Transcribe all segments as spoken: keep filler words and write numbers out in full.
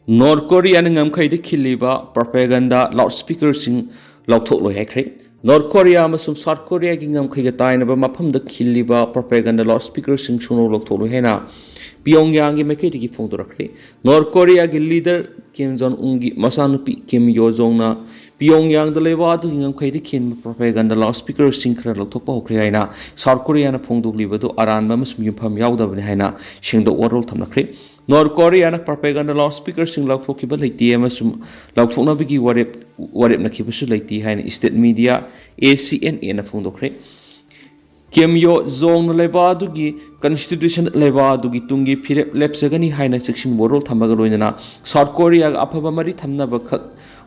North ꯀꯣꯔꯤꯌꯥꯅ ꯉꯝꯈꯩꯗ ꯈꯤꯜꯂꯤꯕ ꯄ꯭ꯔꯣꯄꯦꯒꯟꯗꯥ loud ꯁ꯭ꯄꯤꯀꯔꯁꯤꯡ ꯂꯧꯊꯣꯛꯂꯣꯏ ꯍꯥꯏꯈ꯭ꯔꯦ꯫ North Korea ꯑꯃꯁꯨꯡ south ꯀꯣꯔꯤꯌꯥꯒꯤ ꯉꯝꯈꯩꯒ ꯇꯥꯏꯅꯕ ꯃꯐꯝꯗ ꯈꯤꯜꯂꯤꯕ ꯄ꯭ꯔꯣꯄꯦꯒꯟꯗꯥ ꯂꯥꯎꯠ ꯁ꯭ꯄꯤꯀꯔꯁꯤꯡ ꯁꯨꯡꯂꯧ ꯂꯧꯊꯣꯛꯂꯣꯏ ꯍꯥꯏꯅ ꯄꯤꯌꯣꯡꯌꯥꯡꯒꯤ ꯃꯥꯏꯀꯩꯗꯒꯤ ꯐꯣꯡꯗꯣꯔꯛꯈ꯭ꯔꯦ꯫ ꯅꯣꯔꯠ ꯀꯣꯔꯤꯌꯥꯒꯤ ꯂꯤꯗꯔ ꯀꯤꯝ ꯖꯣꯟ ꯎꯟꯒꯤ ꯃꯆꯥꯅꯨꯄꯤ ꯀꯤꯝ ꯌꯣ ꯖꯣꯡꯅ ꯄꯤꯌꯣꯡꯌꯥꯡꯗ ꯂꯩꯕꯥꯛ ꯑꯗꯨꯒꯤ ꯉꯝꯈꯩꯗ ꯈꯤꯟꯕ ꯄ꯭ꯔꯣꯄꯦꯒꯟꯗꯥ ꯂꯥꯎꯠ ꯁ꯭ꯄꯤꯀꯔꯁꯤꯡ ꯈꯔ ꯂꯧꯊꯣꯛꯄ ꯍꯧꯈ꯭ꯔꯦ ꯍꯥꯏꯅ ꯁꯥꯎꯠ ꯀꯣꯔꯤꯌꯥꯅ ꯐꯣꯡꯗꯣꯛꯂꯤꯕꯗꯨ ꯑꯔꯥꯟꯕ ꯑꯃꯁꯨꯡ ꯌꯨꯝꯐꯝ ꯌꯥꯎꯗꯕꯅꯤ ꯍꯥꯏꯅ ꯁꯦꯡꯗꯣꯛ ꯋꯥꯔꯣꯜ ꯊꯝꯂꯛꯈ꯭ꯔꯦ꯫ ꯅꯣꯔꯠ ꯀꯣꯔꯤꯌꯥꯅ ꯄ꯭ꯔꯣꯄꯦꯒꯟꯗꯥ ꯂꯥꯎꯠ ꯁ꯭ꯄꯤꯀꯔꯁꯤꯡ ꯂꯧꯊꯣꯛꯈꯤꯕ ꯂꯩꯇꯦ ꯑꯃꯁꯨꯡ ꯂꯧꯊꯣꯛꯅꯕꯒꯤ ꯋꯥꯔꯦꯞ ꯋꯥꯔꯦꯞꯅꯈꯤꯕꯁꯨ ꯂꯩꯇꯦ ꯍꯥꯏꯅ ꯁ꯭ꯇꯦꯠ ꯃꯤꯗꯤꯌꯥ ꯑꯦ ꯁꯤ ꯑꯦꯟ ꯑꯦꯅ ꯐꯣꯡꯗꯣꯛꯈ꯭ꯔꯦ꯫ ꯀꯤꯝ ꯌꯣ ꯖꯣꯡꯅ ꯂꯩꯕꯥꯛ ꯑꯗꯨꯒꯤ ꯀꯟꯁꯇꯤꯇ꯭ꯌꯨꯁꯟ, ꯂꯩꯕꯥꯛ ꯑꯗꯨꯒꯤ ꯇꯨꯡꯒꯤ ꯐꯤꯔꯦꯞ ꯂꯦꯞꯆꯒꯅꯤ ꯍꯥꯏꯅ ꯆꯦꯛꯁꯤꯟ ꯋꯥꯔꯣꯜ ꯊꯝꯕꯒ ꯂꯣꯏꯅꯅ ꯁꯥꯎꯠ ꯀꯣꯔꯤꯌꯥꯒ ꯑꯐꯕ ꯃꯔꯤ ꯊꯝꯅꯕ ꯈꯛ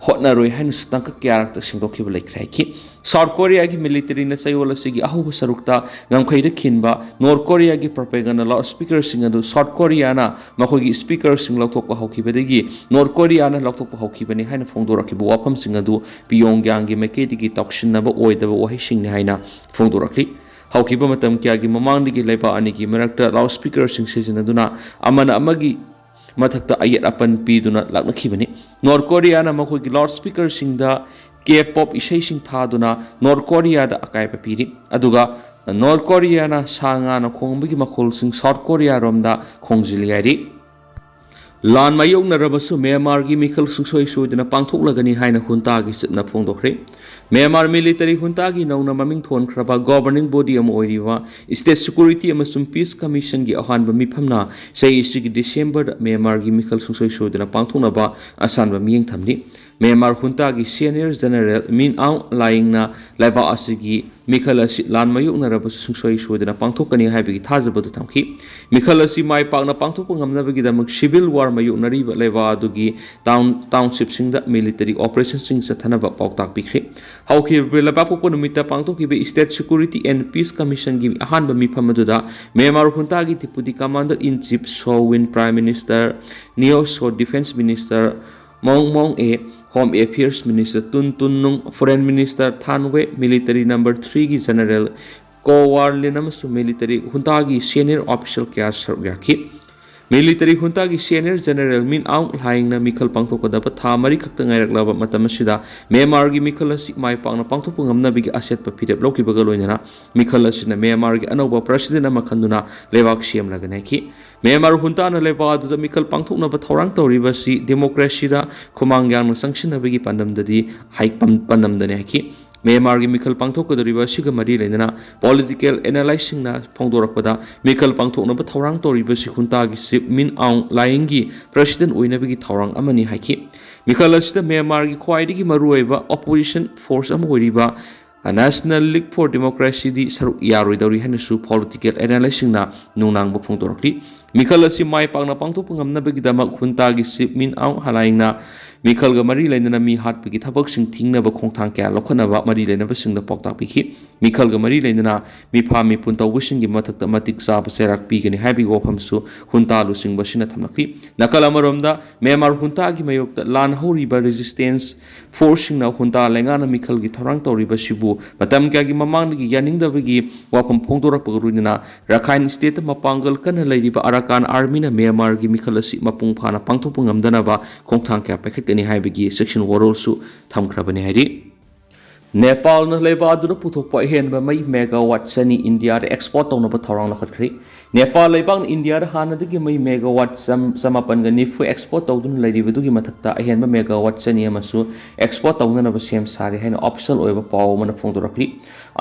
ꯍꯣꯠꯅꯔꯣꯏ ꯍꯥꯏꯅꯁꯨ ꯇꯥꯡꯀꯛ ꯀꯌꯥꯔꯛꯇ ꯁꯦꯡꯗꯣꯛꯈꯤꯕ ꯂꯩꯈ꯭ꯔꯦ ꯍꯥꯏꯈꯤ꯫ ꯁꯥꯎꯠ ꯀꯣꯔꯤꯌꯥꯒꯤ ꯃꯤꯂꯤꯇꯔꯤꯅ ꯆꯌꯣꯜ ꯑꯁꯤꯒꯤ ꯑꯍꯧꯕ ꯁꯔꯨꯛꯇ ꯉꯝꯈꯩꯗ ꯈꯤꯟꯕ ꯅꯣꯔꯠ ꯀꯣꯔꯤꯌꯥꯒꯤ ꯄ꯭ꯔꯣꯄꯦꯒꯟꯗꯥ ꯂꯥꯎꯠ ꯁ꯭ꯄꯤꯀꯔꯁꯤꯡ ꯑꯗꯨ ꯁꯥꯎꯠ ꯀꯣꯔꯤꯌꯥꯅ ꯃꯈꯣꯏꯒꯤ ꯁ꯭ꯄꯤꯀꯔꯁꯤꯡ ꯂꯧꯊꯣꯛꯄ ꯍꯧꯈꯤꯕꯗꯒꯤ ꯅꯣꯔꯠ ꯀꯣꯔꯤꯌꯥꯅ ꯂꯧꯊꯣꯛꯄ ꯍꯧꯈꯤꯕꯅꯤ ꯍꯥꯏꯅ ꯐꯣꯡꯗꯣꯔꯛꯈꯤꯕ ꯋꯥꯐꯝꯁꯤꯡ ꯑꯗꯨ ꯄꯤꯌꯣꯡꯌꯥꯡꯒꯤ ꯃꯥꯏꯀꯩꯗꯒꯤ ꯇꯥꯎꯁꯤꯟꯅꯕ ꯑꯣꯏꯗꯕ ꯋꯥꯍꯩꯁꯤꯡꯅꯤ ꯍꯥꯏꯅ ꯐꯣꯡꯗꯣꯔꯛꯂꯤ꯫ ꯍꯧꯈꯤꯕ ꯃꯇꯝ ꯀꯌꯥꯒꯤ ꯃꯃꯥꯡꯗꯒꯤ ꯂꯩꯕꯥꯛ ꯑꯅꯤꯒꯤ ꯃꯔꯛꯇ ꯂꯥꯎꯠ ꯁ꯭ꯄꯤꯀꯔꯁꯤꯡ ꯁꯤꯖꯤꯟꯅꯗꯨꯅ ꯑꯃꯅ ꯑꯃꯒꯤ ꯃꯊꯛꯇ ꯑꯌꯦꯠ ꯑꯄꯟ ꯄꯤꯗꯨꯅ ꯂꯥꯛꯅꯈꯤꯕꯅꯤ꯫ ꯅꯣꯔꯠ ꯀꯣꯔꯤꯌꯥꯅ ꯃꯈꯣꯏꯒꯤ ꯂꯥꯎꯠ ꯁ꯭ꯄꯤꯀꯔꯁꯤꯡꯗ ꯀꯦ ꯄꯣꯞ ꯏꯁꯩꯁꯤꯡ ꯊꯥꯗꯨꯅ ꯅꯣꯔꯠ ꯀꯣꯔꯤꯌꯥꯗ ꯑꯀꯥꯏꯕ ꯄꯤꯔꯤ, ꯑꯗꯨꯒ ꯅꯣꯔꯠ ꯀꯣꯔꯤꯌꯥꯅ ꯁꯥ ꯉꯥꯅ ꯈꯣꯡꯕꯒꯤ ꯃꯈꯣꯜꯁꯤꯡ ꯁꯥꯎꯠ ꯀꯣꯔꯤꯌꯥꯔꯣꯝꯗ ꯈꯣꯡꯖꯤꯜꯂꯤ ꯍꯥꯏꯔꯤ꯫ ꯂꯥꯟ ꯃꯥꯌꯣꯛꯅꯔꯕꯁꯨ ꯃ꯭ꯌꯥꯟꯃꯥꯔꯒꯤ ꯃꯤꯈꯜ ꯁꯨꯡꯁꯣꯏ ꯁꯣꯏꯗꯅ ꯄꯥꯡꯊꯣꯛꯂꯒꯅꯤ ꯍꯥꯏꯅ ꯍꯨꯟꯇꯥꯒꯤ ꯆꯤꯞꯅ ꯐꯣꯡꯗꯣꯛꯈ꯭ꯔꯦ꯫ ꯃ꯭ꯌꯥꯟꯃꯥꯔ ꯃꯤꯂꯤꯇꯔꯤ ꯍꯨꯟꯇꯥꯒꯤ ꯅꯧꯅ ꯃꯃꯤꯡ ꯊꯣꯟꯈ꯭ꯔꯕ ꯒꯣꯕꯔꯅꯤꯡ ꯕꯣꯗꯤ ꯑꯃ ꯑꯣꯏꯔꯤꯕ ꯁ꯭ꯇꯦꯠ ꯁꯦꯀ꯭ꯌꯨꯔꯤꯇꯤ ꯑꯃꯁꯨꯡ ꯄꯤꯁ ꯀꯃꯤꯁꯟꯒꯤ ꯑꯍꯥꯟꯕ ꯃꯤꯐꯝꯅ ꯆꯍꯤ ꯑꯁꯤꯒꯤ ꯗꯤꯁꯦꯝꯕꯔꯗ ꯃ꯭ꯌꯥꯟꯃꯥꯔꯒꯤ ꯃꯤꯈꯜ ꯁꯨꯡꯁꯣꯏ ꯁꯣꯏꯗꯅ ꯄꯥꯡꯊꯣꯛꯅꯕ ꯑꯁꯥꯟꯕ ꯃꯤꯠꯌꯦꯡ ꯊꯝꯂꯤ꯫ ꯃ꯭ꯌꯥꯟꯃꯥꯔ ꯍꯨꯟꯇꯥꯒꯤ ꯁꯦꯅꯤꯌꯔ ꯖꯦꯅꯔꯦꯜ ꯃꯤꯟ ꯑꯥꯎ ꯂꯥꯏꯡꯅ ꯂꯩꯕꯥꯛ ꯑꯁꯤꯒꯤ ꯃꯤꯈꯜ ꯑꯁꯤ ꯂꯥꯟ ꯃꯥꯌꯣꯛꯅꯔꯕꯁꯨ ꯁꯨꯡꯁꯣꯏ ꯁꯣꯏꯗꯅ ꯄꯥꯡꯊꯣꯛꯀꯅꯤ ꯍꯥꯏꯕꯒꯤ ꯊꯥꯖꯕꯗꯨ ꯊꯝꯈꯤ꯫ ꯃꯤꯈꯜ ꯑꯁꯤ ꯃꯥꯏ ꯄꯥꯛꯅ ꯄꯥꯡꯊꯣꯛꯄ ꯉꯝꯅꯕꯒꯤꯗꯃꯛ ꯁꯤꯚꯤꯜ ꯋꯥꯔ ꯃꯥꯌꯣꯛꯅꯔꯤꯕ ꯂꯩꯕꯥꯛ ꯑꯗꯨꯒꯤ ꯇꯥꯎꯟ, ꯇꯥꯎꯟꯁꯤꯞꯁꯤꯡꯗ ꯃꯤꯂꯤꯇꯔꯤ ꯑꯣꯄꯔꯦꯁꯟꯁꯤꯡ ꯆꯠꯊꯅꯕ ꯄꯥꯎꯇꯥꯛ ꯄꯤꯈ꯭ꯔꯦ꯫ ꯍꯧꯈꯤꯕ ꯂꯩꯕꯥꯛꯄꯣꯛꯄ ꯅꯨꯃꯤꯠꯇ ꯄꯥꯡꯊꯣꯛꯈꯤꯕ ꯁ꯭ꯇꯦꯠ ꯁꯦꯀ꯭ꯌꯨꯔꯤꯇꯤ ꯑꯦꯟ ꯄꯤꯁ ꯀꯃꯤꯁꯟꯒꯤ ꯑꯍꯥꯟꯕ ꯃꯤꯐꯝ ꯑꯗꯨꯗ ꯃ꯭ꯌꯥꯟꯃꯥꯔ ꯍꯨꯟꯇꯥꯒꯤ ꯗꯤꯄꯨꯇꯤ ꯀꯃꯥꯟꯗꯔ ꯏꯟ ꯆꯤꯐ ꯁꯣ ꯋꯤꯟ, ꯄ꯭ꯔꯥꯏꯝ ꯃꯤꯅꯤꯁꯇꯔ ꯅꯤꯌꯣ ꯁꯣ, ꯗꯤꯐꯦꯟꯁ ꯃꯤꯅꯤꯁꯇꯔ ꯃꯣꯡ ꯃꯣꯡ ꯑꯦ, ꯍꯣꯝ ꯑꯦꯐꯤꯌꯔꯁ ꯃꯤꯅꯤꯁꯇꯔ ꯇꯨꯟ ꯇꯨꯟ ꯅꯨꯡ, ꯐꯣꯔꯦꯟ ꯃꯤꯅꯤꯁꯇꯔ ꯊꯥꯟ ꯋꯦ, ꯃꯤꯂꯤꯇꯔꯤ ꯅꯝꯕꯔ ꯊ꯭ꯔꯤꯒꯤ ꯖꯦꯅꯔꯦꯜ ꯀꯣ ꯋꯥꯔ ꯂꯤꯟ ꯑꯃꯁꯨꯡ ꯃꯤꯂꯤꯇꯔꯤ ꯍꯨꯟꯇꯥꯒꯤ ꯁꯦꯅꯤꯌꯔ ꯑꯣꯐꯤꯁꯤꯌꯦꯜ ꯀꯌꯥ ꯁꯔꯨꯛ ꯌꯥꯈꯤ꯫ ꯃꯤꯂꯤꯇꯔꯤ ꯍꯨꯟꯇꯥꯒꯤ ꯁꯦꯅꯤꯌꯔ ꯖꯦꯅꯔꯦꯜ ꯃꯤꯟ ꯑꯥꯎꯡ ꯂꯥꯏꯡꯅ ꯃꯤꯈꯜ ꯄꯥꯡꯊꯣꯛꯀꯗꯕ ꯊꯥ ꯃꯔꯤ ꯈꯛꯇ ꯉꯥꯏꯔꯛꯂꯕ ꯃꯇꯝ ꯑꯁꯤꯗ ꯃ꯭ꯌꯥꯟꯃꯥꯔꯒꯤ ꯃꯤꯈꯜ ꯑꯁꯤ ꯃꯥꯏ ꯄꯥꯛꯅ ꯄꯥꯡꯊꯣꯛꯄ ꯉꯝꯅꯕꯒꯤ ꯑꯆꯦꯠꯄ ꯐꯤꯔꯦꯞ ꯂꯧꯈꯤꯕꯒ ꯂꯣꯏꯅꯅ ꯃꯤꯈꯜ ꯑꯁꯤꯅ ꯃ꯭ꯌꯥꯟꯃꯥꯔꯒꯤ ꯑꯅꯧꯕ ꯄ꯭ꯔꯁꯤꯗꯦꯟ ꯑꯃ ꯈꯟꯗꯨꯅ ꯂꯩꯕꯥꯛ ꯁꯦꯝꯂꯒꯅꯤ ꯍꯥꯏꯈꯤ꯫ ꯃ꯭ꯌꯥꯟꯃꯥꯔ ꯍꯨꯟꯇꯥꯅ ꯂꯩꯕꯥꯛ ꯑꯗꯨꯗ ꯃꯤꯈꯜ ꯄꯥꯡꯊꯣꯛꯅꯕ ꯊꯧꯔꯥꯡ ꯇꯧꯔꯤꯕ ꯑꯁꯤ ꯗꯦꯃꯣꯀ꯭ꯔꯦꯁꯤꯗ ꯈꯨꯃꯥꯡ ꯌꯥꯡꯅ ꯆꯪꯁꯤꯟꯅꯕꯒꯤ ꯄꯥꯟꯗꯝꯗꯗꯤ ꯍꯥꯏ-, ꯄꯥꯟꯗꯝꯗꯅꯤ ꯍꯥꯏꯈꯤ꯫ ꯃ꯭ꯌꯥꯟꯃꯥꯔꯒꯤ ꯃꯤꯈꯜ ꯄꯥꯡꯊꯣꯛꯀꯗꯧꯔꯤꯕ ꯑꯁꯤꯒ ꯃꯔꯤ ꯂꯩꯅꯅ ꯄꯣꯂꯤꯇꯤꯀꯦꯜ ꯑꯦꯅꯥꯂꯥꯏꯁꯁꯤꯡꯅ ꯐꯣꯡꯗꯣꯔꯛꯄꯗ, ꯃꯤꯈꯜ ꯄꯥꯡꯊꯣꯛꯅꯕ ꯊꯧꯔꯥꯡ ꯇꯧꯔꯤꯕꯁꯤ ꯍꯨꯟꯇꯥꯒꯤ ꯆꯤꯐ ꯃꯤꯟ ꯑꯥꯎꯡ ꯂꯥꯏꯌꯤꯡꯒꯤ ꯄ꯭ꯔꯁꯤꯗꯦꯟ ꯑꯣꯏꯅꯕꯒꯤ ꯊꯧꯔꯥꯡ ꯑꯃꯅꯤ ꯍꯥꯏꯈꯤ꯫ ꯃꯤꯈꯜ ꯑꯁꯤꯗ ꯃ꯭ꯌꯥꯟꯃꯥꯔꯒꯤ ꯈ꯭ꯋꯥꯏꯗꯒꯤ ꯃꯔꯨꯑꯣꯏꯕ ꯑꯣꯄꯣꯖꯤꯁꯟ ꯐꯣꯔꯁ ꯑꯃ ꯑꯣꯏꯔꯤꯕ National League for Democracyꯗꯤ ꯁꯔꯨꯛ ꯌꯥꯔꯣꯏꯗꯧꯔꯤ ꯍꯥꯏꯅꯁꯨ ꯄꯣꯂꯤꯇꯤꯀꯦꯜ ꯑꯦꯅꯥꯂꯥꯏꯁꯁꯤꯡꯅ ꯅꯨꯡꯅꯥꯡꯕ ꯐꯣꯡꯗꯣꯔꯛꯂꯤ꯫ ꯃꯤꯈꯜ ꯑꯁꯤ ꯃꯥꯏ ꯄꯥꯛꯅ ꯄꯥꯡꯊꯣꯛꯄ ꯉꯝꯅꯕꯒꯤꯗꯃꯛ ꯍꯨꯟꯇꯥꯒꯤ ꯆꯤꯐ ꯃꯤꯟ ꯑꯥꯎꯡ ꯂꯥꯏꯌꯤꯡꯅ ꯃꯤꯈꯜꯒ ꯃꯔꯤ ꯂꯩꯅꯅ ꯃꯤ ꯍꯥꯠꯄꯒꯤ ꯊꯕꯛꯁꯤꯡ ꯊꯤꯡꯅꯕ ꯈꯣꯡꯊꯥꯡ ꯀꯌꯥ ꯂꯧꯈꯠꯅꯕ ꯃꯔꯤ ꯂꯩꯅꯕꯁꯤꯡꯗ ꯄꯥꯎꯇꯥꯛ ꯄꯤꯈꯤ꯫ ꯃꯤꯈꯜꯒ ꯃꯔꯤ ꯂꯩꯅꯅ ꯃꯤꯐꯥ ꯃꯤꯄꯨꯟ ꯇꯧꯕꯁꯤꯡꯒꯤ ꯃꯊꯛꯇ ꯃꯇꯤꯛ ꯆꯥꯕ ꯆꯩꯔꯥꯛ ꯄꯤꯒꯅꯤ ꯍꯥꯏꯕꯒꯤ ꯋꯥꯐꯝꯁꯨ ꯍꯨꯟꯇꯥ ꯂꯨꯆꯤꯡꯕꯁꯤꯅ ꯊꯝꯂꯛꯈꯤ꯫ ꯅꯥꯀꯜ ꯑꯃꯔꯣꯝꯗ, ꯃ꯭ꯌꯥꯟꯃꯥꯔ ꯍꯨꯟꯇꯥꯒꯤ ꯃꯥꯌꯣꯛꯇ ꯂꯥꯟ ꯍꯧꯔꯤꯕ ꯔꯦꯖꯤꯁꯇꯦꯟꯁ ꯐꯣꯔꯁꯁꯤꯡꯅ ꯍꯨꯟꯇꯥ ꯂꯩꯉꯥꯛꯅ ꯃꯤꯈꯜꯒꯤ ꯊꯧꯔꯥꯡ ꯇꯧꯔꯤꯕꯁꯤꯕꯨ ꯃꯇꯝ ꯀꯌꯥꯒꯤ ꯃꯃꯥꯡꯗꯒꯤ ꯌꯥꯅꯤꯡꯗꯕꯒꯤ ꯋꯥꯐꯝ ꯐꯣꯡꯗꯣꯔꯛꯄꯒ ꯂꯣꯏꯅꯅ ꯔꯈꯥꯏꯟ ꯁ꯭ꯇꯦꯠꯇ ꯃꯄꯥꯡꯒꯜ ꯀꯟꯅ ꯂꯩꯔꯤꯕ ꯑꯔꯥꯀꯥꯟ ꯑꯥꯔꯃꯤꯅ ꯃ꯭ꯌꯥꯟꯃꯥꯔꯒꯤ ꯃꯤꯈꯜ ꯑꯁꯤ ꯃꯄꯨꯡ ꯐꯥꯅ ꯄꯥꯡꯊꯣꯛꯄ ꯉꯝꯗꯅꯕ ꯈꯣꯡꯊꯥꯡ ꯀꯌꯥ ꯄꯥꯏꯈꯠꯀꯅꯤ ꯍꯥꯏꯕꯒꯤ ꯆꯦꯛꯁꯤꯟ ꯋꯥꯔꯣꯜꯁꯨ ꯊꯝꯈ꯭ꯔꯕꯅꯤ ꯍꯥꯏꯔꯤ꯫ ꯅꯦꯄꯥꯜꯅ ꯂꯩꯕꯥꯛ ꯑꯗꯨꯗ ꯄꯨꯊꯣꯛꯄ ꯑꯍꯦꯟꯕ ꯃꯩ ꯃꯦꯒꯥꯋꯥꯠ ꯆꯅꯤ ꯏꯟꯗꯤꯌꯥꯗ ꯑꯦꯛꯁꯄꯣꯔꯠ ꯇꯧꯅꯕ ꯊꯧꯔꯥꯡ ꯂꯧꯈꯠꯈ꯭ꯔꯦ꯫ ꯅꯦꯄꯥꯜ ꯂꯩꯕꯥꯛꯅ ꯏꯟꯗꯤꯌꯥꯗ ꯍꯥꯟꯅꯗꯒꯤ ꯃꯩ ꯃꯦꯒꯥꯋꯥꯠ ꯆꯥꯝ-, ꯆꯃꯥꯄꯟꯒ ꯅꯤꯐꯨ ꯑꯦꯛꯁꯄꯣꯔꯠ ꯇꯧꯗꯨꯅ ꯂꯩꯔꯤꯕꯗꯨꯒꯤ ꯃꯊꯛꯇ ꯑꯍꯦꯟꯕ ꯃꯦꯒꯥꯋꯥꯠ ꯆꯅꯤ ꯑꯃꯁꯨ ꯑꯦꯛꯁꯄꯣꯔꯠ ꯇꯧꯅꯅꯕ ꯁꯦꯝ ꯁꯥꯔꯤ ꯍꯥꯏꯅ ꯑꯣꯐꯤꯁꯤꯌꯦꯜ ꯑꯣꯏꯕ ꯄꯥꯎ ꯑꯃꯅ ꯐꯣꯡꯗꯣꯔꯛꯂꯤ꯫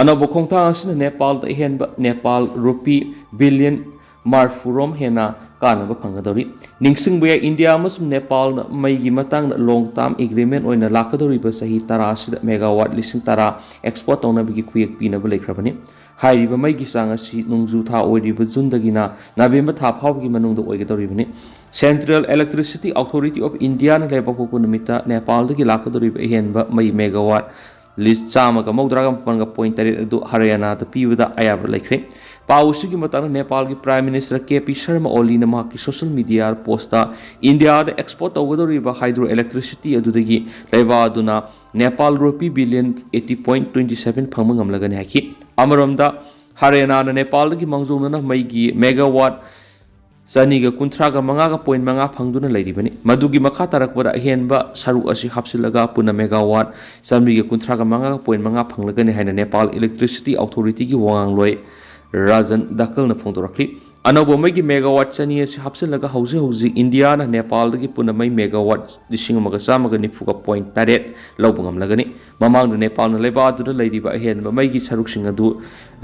ꯑꯅꯧꯕ ꯈꯣꯡꯊꯥꯡ ꯑꯁꯤꯅ ꯅꯦꯄꯥꯜꯗ ꯑꯍꯦꯟꯕ ꯅꯦꯄꯥꯜ ꯔꯨꯄꯤ ꯕꯤꯂꯤꯌꯟ ꯃꯔꯐꯨꯔꯣꯝ ꯍꯦꯟꯅ ꯀꯥꯟꯅꯕ ꯐꯪꯒꯗꯧꯔꯤ꯫ ꯅꯤꯡꯁꯤꯡꯕ ꯌꯥꯏ, ꯏꯟꯗꯤꯌꯥ ꯑꯃꯁꯨꯡ ꯅꯦꯄꯥꯜꯅ ꯃꯩꯒꯤ ꯃꯇꯥꯡꯗ ꯂꯣꯡ ꯇꯥꯔꯝ ꯑꯦꯒ꯭ꯔꯤꯃꯦꯟ ꯑꯣꯏꯅ ꯂꯥꯛꯀꯗꯧꯔꯤꯕ ꯆꯍꯤ ꯇꯔꯥ ꯑꯁꯤꯗ ꯃꯦꯒꯥꯋꯥꯠ ꯂꯤꯁꯤꯡ ꯇꯔꯥ ꯑꯦꯛꯁꯄꯣꯔꯠ ꯇꯧꯅꯕꯒꯤ ꯈꯨꯌꯦꯛ ꯄꯤꯅꯕ ꯂꯩꯈ꯭ꯔꯕꯅꯤ꯫ ꯍꯥꯏꯔꯤꯕ ꯃꯩꯒꯤ ꯆꯥꯡ ꯑꯁꯤ ꯅꯣꯡꯖꯨ ꯊꯥ ꯑꯣꯏꯔꯤꯕ ꯖꯨꯟꯗꯒꯤꯅ ꯅꯕꯦꯝꯕꯔ ꯊꯥ ꯐꯥꯎꯕꯒꯤ ꯃꯅꯨꯡꯗ ꯑꯣꯏꯒꯗꯧꯔꯤꯕꯅꯤ꯫ Central Electricity Authority of Indiaꯅ ꯂꯩꯕꯥꯛꯄꯣꯛꯄ ꯅꯨꯃꯤꯠꯇ ꯅꯦꯄꯥꯜꯗꯒꯤ ꯂꯥꯛꯀꯗꯧꯔꯤꯕ ꯑꯍꯦꯟꯕ ꯃꯩ ꯃꯦꯒꯥꯋꯥꯠ ꯂꯤꯁ ꯆꯥꯝꯃꯒ ꯃꯧꯗ꯭ꯔꯥꯒ ꯃꯥꯄꯟꯒ ꯄꯣꯏꯟ ꯇꯔꯦꯠ ꯑꯗꯨ ꯍꯔꯤꯌꯥꯅꯥꯗ ꯄꯤꯕꯗ ꯑꯌꯥꯕ ꯂꯩꯈ꯭ꯔꯦ꯫ ꯄꯥꯎ ꯑꯁꯤꯒꯤ ꯃꯇꯥꯡꯗ ꯅꯦꯄꯥꯜꯒꯤ Prime Minister K P Sharma ꯑꯣꯂꯤꯅ ꯃꯍꯥꯛꯀꯤ social media postꯇ ꯏꯟꯗꯤꯌꯥꯗ ꯑꯦꯛꯁꯄꯣꯔꯠ ꯇꯧꯒꯗꯧꯔꯤꯕ ꯍꯥꯏꯗ꯭ꯔꯣ ꯏꯂꯦꯛꯇ꯭ꯔꯤꯁꯤꯇꯤ ꯑꯗꯨꯗꯒꯤ ꯂꯩꯕꯥꯛ ꯑꯗꯨꯅ Nepal rupee billion eighty point twenty seven ꯐꯪꯕ ꯉꯝꯂꯒꯅꯤ ꯍꯥꯏꯈꯤ꯫ ꯑꯃꯔꯣꯝꯗ, ꯍꯔꯤꯌꯥꯅꯥꯅ ꯅꯦꯄꯥꯜꯗꯒꯤ ꯃꯥꯡꯖꯧꯅꯅ ꯃꯩꯒꯤ ꯃꯦꯒꯥꯋꯥꯠ ꯆꯅꯤꯒ ꯀꯨꯟꯊ꯭ꯔꯥꯒ ꯃꯉꯥꯒ ꯄꯣꯏꯟ ꯃꯉꯥ ꯐꯪꯗꯨꯅ ꯂꯩꯔꯤꯕꯅꯤ꯫ ꯃꯗꯨꯒꯤ ꯃꯈꯥ ꯇꯥꯔꯛꯄꯗ ꯑꯍꯦꯟꯕ ꯁꯔꯨꯛ ꯑꯁꯤ ꯍꯥꯞꯆꯤꯜꯂꯒ ꯄꯨꯟꯅ ꯃꯦꯒꯥꯋꯥꯠ ꯆꯥꯃꯔꯤꯒ ꯀꯨꯟꯊ꯭ꯔꯥꯒ ꯃꯉꯥꯒ ꯄꯣꯏꯟ ꯃꯉꯥ ꯐꯪꯂꯒꯅꯤ ꯍꯥꯏꯅ ꯅꯦꯄꯥꯜ ꯏꯂꯦꯛꯇ꯭ꯔꯤꯁꯤꯇꯤ ꯑꯣꯊꯣꯔꯤꯇꯤꯒꯤ ꯋꯥꯉꯥꯡꯂꯣꯏ ꯔꯥꯖꯟ ꯗꯥꯀꯜꯅ ꯐꯣꯡꯗꯣꯔꯛꯂꯤ꯫ ꯑꯅꯧꯕ ꯃꯩꯒꯤ ꯃꯦꯒꯥꯋꯥꯠ ꯆꯅꯤ ꯑꯁꯤ ꯍꯥꯞꯆꯤꯜꯂꯒ ꯍꯧꯖꯤꯛ ꯍꯧꯖꯤꯛ ꯏꯟꯗꯤꯌꯥꯅ ꯅꯦꯄꯥꯜꯗꯒꯤ ꯄꯨꯟꯅ ꯃꯩ ꯃꯦꯒꯥꯋꯥꯠ ꯂꯤꯁꯤꯡ ꯑꯃꯒ ꯆꯥꯝꯃꯒ ꯅꯤꯐꯨꯒ ꯄꯣꯏꯟ ꯇꯔꯦꯠ ꯂꯧꯕ ꯉꯝꯂꯒꯅꯤ꯫ ꯃꯃꯥꯡꯗ ꯅꯦꯄꯥꯜꯅ ꯂꯩꯕꯥꯛ ꯑꯗꯨꯗ ꯂꯩꯔꯤꯕ ꯑꯍꯦꯟꯕ ꯃꯩꯒꯤ ꯁꯔꯨꯛꯁꯤꯡ ꯑꯗꯨ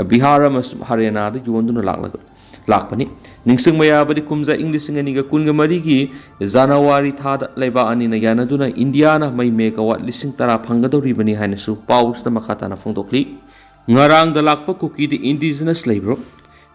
ꯕꯤꯍꯥꯔ ꯑꯃꯁꯨꯡ ꯍꯔꯤꯌꯥꯅꯥꯗ ꯌꯣꯟꯗꯨꯅ ꯂꯥꯛꯂꯒ ꯂꯥꯛꯄꯅꯤ꯫ ꯅꯤꯡꯁꯤꯡꯕ ꯌꯥꯕꯗꯤ, ꯀꯨꯝꯖꯥ ꯏꯪ ꯂꯤꯁꯤꯡ ꯑꯅꯤꯒ ꯀꯨꯟꯒ ꯃꯔꯤꯒꯤ ꯖꯅꯋꯥꯔꯤ ꯊꯥꯗ ꯂꯩꯕꯥꯛ ꯑꯅꯤꯅ ꯌꯥꯅꯗꯨꯅ ꯏꯟꯗꯤꯌꯥꯅ ꯃꯩ ꯃꯦꯒꯥꯋꯥꯠ ꯂꯤꯁꯤꯡ ꯇꯔꯥ ꯐꯪꯒꯗꯧꯔꯤꯕꯅꯤ ꯍꯥꯏꯅꯁꯨ ꯄꯥꯎꯁꯤꯗ ꯃꯈꯥ ꯇꯥꯅ ꯐꯣꯡꯗꯣꯛꯂꯤ꯫ ꯉꯔꯥꯡꯗ ꯂꯥꯛꯄ ꯀꯨꯀꯤꯗꯤ ꯏꯟꯗꯤꯖꯤꯅꯁ ꯂꯩꯕ꯭ꯔꯣ?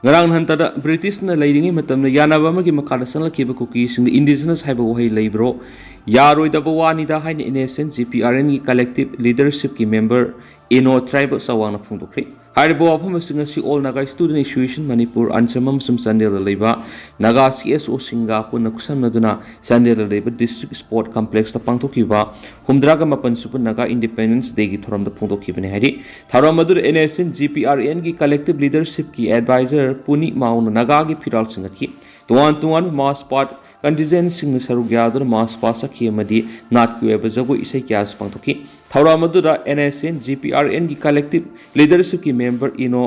ꯉꯔꯥꯡ ꯅꯍꯥꯟꯇꯗ ꯕ꯭ꯔꯤꯇꯤꯁꯅ ꯂꯩꯔꯤꯉꯩ ꯃꯇꯝꯗ ꯌꯥꯅꯕ ꯑꯃꯒꯤ ꯃꯈꯥꯗ ꯆꯪꯂꯛꯈꯤꯕ ꯀꯨꯀꯤꯁꯤꯡꯗ ꯏꯟꯗꯤꯖꯤꯅꯁ ꯍꯥꯏꯕ ꯋꯥꯍꯩ ꯂꯩꯕ꯭ꯔꯣ? ꯌꯥꯔꯣꯏꯗꯕ ꯋꯥꯅꯤꯗ ꯍꯥꯏꯅ N S N G P R ꯑꯦꯟꯒꯤ ꯀꯂꯦꯛꯇꯤꯚ ꯂꯤꯗꯔꯁꯤꯞꯀꯤ ꯃꯦꯝꯕꯔ ꯏꯅꯣ ꯇ꯭ꯔꯥꯏꯕ ꯆꯥꯎꯋꯥꯡꯅ ꯐꯣꯡꯗꯣꯛꯈ꯭ꯔꯦ꯫ ꯍꯥꯏꯔꯤꯕ ꯋꯥꯐꯝ ꯑꯁꯤꯡ ꯑꯁꯤ all Naga student association Manipur, ꯑꯟꯆꯝ ꯑꯃꯁꯨꯡ ꯆꯥꯟꯗꯦꯜꯗ ꯂꯩꯕ ꯅꯥꯒꯥ ꯁꯤ ꯑꯦꯁ ꯑꯣꯁꯤꯡꯒ ꯄꯨꯟꯅ ꯈꯨꯠꯁꯝꯅꯗꯨꯅ ꯆꯥꯟꯗꯦꯜꯗ ꯂꯩꯕ ꯗꯤꯁꯇ꯭ꯔꯤꯛ ꯁ꯭ꯄꯣꯔꯠ ꯀꯝꯄ꯭ꯂꯦꯛꯁꯇ ꯄꯥꯡꯊꯣꯛꯈꯤꯕ ꯍꯨꯝꯗ꯭ꯔꯥꯒ ꯃꯥꯄꯟ ꯁꯨꯕ ꯅꯥꯒꯥ ꯏꯟꯗꯤꯄꯦꯟꯗꯦꯟꯁ ꯗꯦꯒꯤ ꯊꯧꯔꯝꯗ ꯐꯣꯡꯗꯣꯛꯈꯤꯕꯅꯤ ꯍꯥꯏꯔꯤ꯫ ꯊꯧꯔꯝ ꯑꯗꯨꯗ N S N G P R ꯑꯦꯟꯒꯤ ꯀꯂꯦꯛꯇꯤꯚ ꯂꯤꯗꯔꯁꯤꯞꯀꯤ ꯑꯦꯗꯚꯥꯏꯖꯔ ꯄꯨꯅꯤ ꯃꯥꯎꯅ ꯅꯥꯒꯥꯒꯤ ꯐꯤꯔꯥꯜ ꯁꯤꯡꯒꯠꯈꯤ꯫ ꯇꯣꯉꯥꯟ ꯇꯣꯉꯥꯟꯕ ꯃꯥꯔꯆ ꯄꯥꯁ ꯀꯟꯇꯤꯟꯖꯦꯟꯠꯁꯤꯡꯅ ꯁꯔꯨꯛ ꯌꯥꯗꯨꯅ ꯃꯥꯔꯆ ꯄꯥꯁ ꯆꯠꯈꯤ ꯑꯃꯗꯤ ꯅꯥꯠꯀꯤ ꯑꯣꯏꯕ ꯖꯒꯣꯏ ꯏꯁꯩ ꯀꯌꯥꯁꯨ ꯄꯥꯡꯊꯣꯛꯈꯤ꯫ ꯊꯧꯔꯝ ꯑꯗꯨꯗ N S N G P R ꯑꯦꯟꯒꯤ ꯀꯂꯦꯛꯇꯤꯚ ꯂꯤꯗꯔꯁꯤꯞꯀꯤ ꯃꯦꯝꯕꯔ ꯏꯅꯣ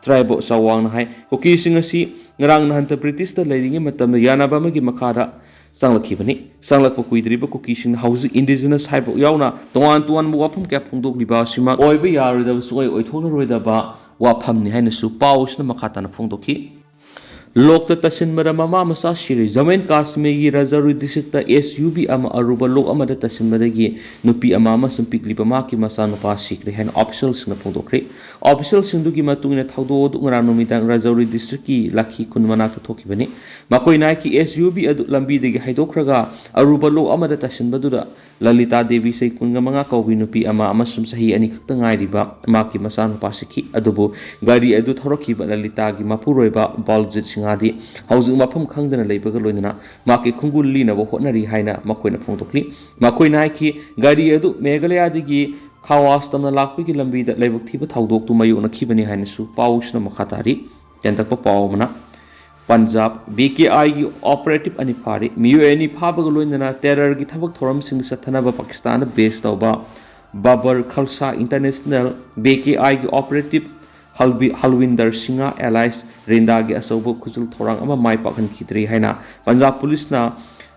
ꯇ꯭ꯔꯥꯏꯕꯣ ꯆꯥꯎꯋꯥꯡꯅ ꯍꯥꯏ, ꯀꯨꯀꯤꯁꯤꯡ ꯑꯁꯤ ꯉꯔꯥꯡ ꯅꯍꯥꯟꯇ ꯕ꯭ꯔꯤꯇꯤꯁꯇ ꯂꯩꯔꯤꯉꯩ ꯃꯇꯝꯗ ꯌꯥꯅꯕ ꯑꯃꯒꯤ ꯃꯈꯥꯗ ꯆꯪꯂꯛꯈꯤꯕꯅꯤ꯫ ꯆꯪꯂꯛꯄ ꯀꯨꯏꯗ꯭ꯔꯤꯕ ꯀꯨꯀꯤꯁꯤꯡꯅ ꯍꯧꯖꯤꯛ ꯏꯟꯗꯤꯖꯤꯅꯁ ꯍꯥꯏꯕ ꯌꯥꯎꯅ ꯇꯣꯉꯥꯟ ꯇꯣꯉꯥꯟꯕ ꯋꯥꯐꯝ ꯀꯌꯥ ꯐꯣꯡꯗꯣꯛꯂꯤꯕ ꯑꯁꯤꯃꯛ ꯑꯣꯏꯕ ꯌꯥꯔꯣꯏꯗꯕ, ꯁꯨꯡꯑꯣꯏ ꯑꯣꯏꯊꯣꯛꯂꯔꯣꯏꯗꯕ ꯋꯥꯐꯝꯅꯤ ꯍꯥꯏꯅꯁꯨ ꯄꯥꯎ ꯑꯁꯤꯅ ꯃꯈꯥ ꯇꯥꯅ ꯐꯣꯡꯗꯣꯛꯈꯤ꯫ ꯂꯣꯛꯇ ꯇꯥꯁꯤꯟꯕꯗ ꯃꯃꯥ ꯃꯆꯥ ꯁꯤꯔꯦ꯫ ꯖꯝꯃꯨ ꯑꯦꯟ ꯀꯥꯁꯃꯤꯔꯒꯤ Rajouri district S U V ꯑꯃ ꯑꯔꯨꯕ ꯂꯣꯛ ꯑꯃꯗ ꯇꯥꯁꯤꯟꯕꯗꯒꯤ ꯅꯨꯄꯤ ꯑꯃ ꯑꯃꯁꯨꯡ ꯄꯤꯛꯂꯤꯕ ꯃꯍꯥꯛꯀꯤ ꯃꯆꯥꯅꯨꯄꯥ ꯁꯤꯈ꯭ꯔꯦ ꯍꯥꯏꯅ ꯑꯣꯐꯤꯁꯤꯌꯦꯜꯁꯤꯡꯅ ꯐꯣꯡꯗꯣꯛꯈ꯭ꯔꯦ꯫ ꯑꯣꯐꯤꯁꯤꯌꯦꯜꯁꯤꯡꯗꯨꯒꯤ ꯃꯇꯨꯡ ꯏꯟꯅ ꯊꯧꯗꯣꯛ ꯑꯗꯨ ꯉꯔꯥꯡ ꯅꯨꯃꯤꯗꯥꯡ ꯔꯥꯖꯧꯔꯤ ꯗꯤꯁꯇ꯭ꯔꯤꯛꯀꯤ ꯂꯥꯈꯤ ꯈꯨꯟ ꯃꯅꯥꯛꯇ ꯊꯣꯛꯈꯤꯕꯅꯤ꯫ ꯃꯈꯣꯏꯅ ꯍꯥꯏꯈꯤ, ꯑꯦꯁ ꯌꯨ ꯚꯤ ꯑꯗꯨ ꯂꯝꯕꯤꯗꯒꯤ ꯍꯥꯏꯗꯣꯛꯈ꯭ꯔꯒ ꯑꯔꯨꯕ ꯂꯣꯛ ꯑꯃꯗ ꯇꯥꯁꯤꯟꯕꯗꯨꯗ ꯂꯂꯤꯇꯥ ꯗꯦꯕꯤ, ꯆꯍꯤ ꯀꯨꯟꯒ ꯃꯉꯥ ꯀꯧꯕꯤ ꯅꯨꯄꯤ ꯑꯃ ꯑꯃꯁꯨꯡ ꯆꯍꯤ ꯑꯅꯤ ꯈꯛꯇ ꯉꯥꯏꯔꯤꯕ ꯃꯍꯥꯛꯀꯤ ꯃꯆꯥꯅꯨꯄꯥ ꯁꯤꯈꯤ꯫ ꯑꯗꯨꯕꯨ ꯒꯥꯔꯤ ꯑꯗꯨ ꯊꯧꯔꯛꯈꯤꯕ ꯂꯂꯤꯇꯥꯒꯤ ꯃꯄꯨꯔꯣꯏꯕ ꯕꯥꯜꯖꯤꯠ ꯁꯤꯡꯍꯗꯤ ꯍꯧꯖꯤꯛ ꯃꯐꯝ ꯈꯪꯗꯅ ꯂꯩꯕꯒ ꯂꯣꯏꯅꯅ ꯃꯍꯥꯛꯀꯤ ꯈꯣꯡꯒꯨꯜ ꯂꯤꯅꯕ ꯍꯣꯠꯅꯔꯤ ꯍꯥꯏꯅ ꯃꯈꯣꯏꯅ ꯐꯣꯡꯗꯣꯛꯂꯤ꯫ ꯃꯈꯣꯏꯅ ꯍꯥꯏꯈꯤ, ꯒꯥꯔꯤ ꯑꯗꯨ ꯃꯦꯘꯥꯂꯌꯥꯗꯒꯤ ꯈꯥꯋꯥꯁ ꯇꯝꯅ ꯂꯥꯛꯄꯒꯤ ꯂꯝꯕꯤꯗ ꯂꯥꯏꯕꯛ ꯊꯤꯕ ꯊꯧꯗꯣꯛꯇꯨ ꯃꯥꯌꯣꯛꯅꯈꯤꯕꯅꯤ ꯍꯥꯏꯅꯁꯨ ꯄꯥꯎꯁꯤꯅ ꯃꯈꯥ ꯇꯥꯔꯤ꯫ ꯇꯦꯟꯇꯛꯄ ꯄꯥꯎ ꯑꯃꯅ, ꯄꯟꯖꯥꯕ꯫ ꯕꯤ ꯀꯦ ꯑꯥꯏꯒꯤ ꯑꯣꯄꯔꯦꯇꯤꯚ ꯑꯅꯤ ꯐꯥꯔꯤ꯫ ꯃꯤꯑꯣꯏ ꯑꯅꯤ ꯐꯥꯕꯒ ꯂꯣꯏꯅꯅ ꯇꯦꯔꯔꯒꯤ ꯊꯕꯛ ꯊꯧꯔꯝꯁꯤꯡ ꯆꯠꯊꯅꯕ ꯄꯥꯀꯤꯁꯇꯥꯟꯗ ꯕꯦꯁ ꯇꯧꯕ ꯕꯥꯕꯔ ꯈꯜꯁꯥ ꯏꯟꯇꯔꯅꯦꯁꯅꯦꯜ, ꯕꯤ ꯀꯦ ꯑꯥꯏꯒꯤ ꯑꯣꯄꯔꯦꯇꯤꯚ ꯍꯜꯕꯤ-, ꯍꯜꯋꯤꯟꯗꯔ ꯁꯤꯡꯍ ꯑꯦꯂꯥꯏꯁ ꯔꯤꯟꯗꯥꯒꯤ ꯑꯆꯧꯕ ꯈꯨꯖꯤꯜ ꯊꯧꯔꯥꯡ ꯑꯃ ꯃꯥꯏ ꯄꯥꯛꯍꯟꯈꯤꯗ꯭ꯔꯤ ꯍꯥꯏꯅ ꯄꯟꯖꯥꯕ ꯄꯨꯂꯤꯁꯅ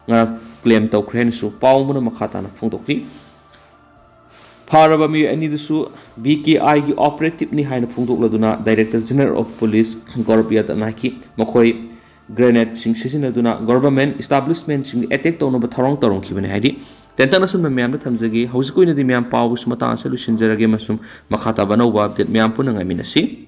ꯉꯔꯥꯡ ꯀ꯭ꯂꯦꯝ ꯇꯧꯈ꯭ꯔꯦ ꯍꯥꯏꯅꯁꯨ ꯄꯥꯎ ꯑꯃꯅ ꯃꯈꯥ ꯇꯥꯅ ꯐꯣꯡꯗꯣꯛꯂꯤ꯫ ꯐꯥꯔꯕ ꯃꯤꯑꯣꯏ ꯑꯅꯤꯗꯨꯁꯨ ꯕꯤ ꯀꯦ ꯑꯥꯏꯒꯤ ꯑꯣꯄꯔꯦꯇꯤꯚꯅꯤ ꯍꯥꯏꯅ ꯐꯣꯡꯗꯣꯛꯂꯗꯨꯅ ꯗꯥꯏꯔꯦꯛꯇꯔ ꯖꯦꯅꯔꯦꯜ ꯑꯣꯐ ꯄꯨꯂꯤꯁ ꯒꯧꯔꯕ ꯌꯥꯗꯕꯅ ꯍꯥꯏꯈꯤ꯫ ꯃꯈꯣꯏ ꯒ꯭ꯔꯦꯅꯦꯗꯁꯤꯡ ꯁꯤꯖꯤꯟꯅꯗꯨꯅ ꯒꯣꯚꯔꯟꯃꯦꯟꯠ ꯏꯁꯇꯥꯕ꯭ꯂꯤꯁꯃꯦꯟꯠꯁꯤꯡꯗ ꯑꯦꯇꯦꯛ ꯇꯧꯅꯕ ꯊꯧꯔꯥꯡ ꯇꯧꯔꯝꯈꯤꯕꯅꯤ ꯍꯥꯏꯔꯤ꯫ ꯇꯦꯟꯇꯛꯅ ꯑꯁꯨꯝꯅ ꯃꯌꯥꯝꯗ ꯊꯝꯖꯒꯦ꯫ ꯍꯧꯖꯤꯛꯀꯤ ꯑꯣꯏꯅꯗꯤ ꯃꯌꯥꯝ ꯄꯥꯎꯒꯤꯁꯨ ꯃꯇꯥꯡ ꯑꯁꯤꯗ ꯂꯣꯏꯁꯤꯟꯖꯔꯒꯦ ꯑꯃꯁꯨꯡ ꯃꯈꯥ ꯇꯥꯕ ꯑꯅꯧꯕ ꯑꯞꯗꯦꯠ ꯃꯌꯥꯝ ꯄꯨꯟꯅ ꯉꯥꯏꯃꯤꯟꯅꯁꯤ꯫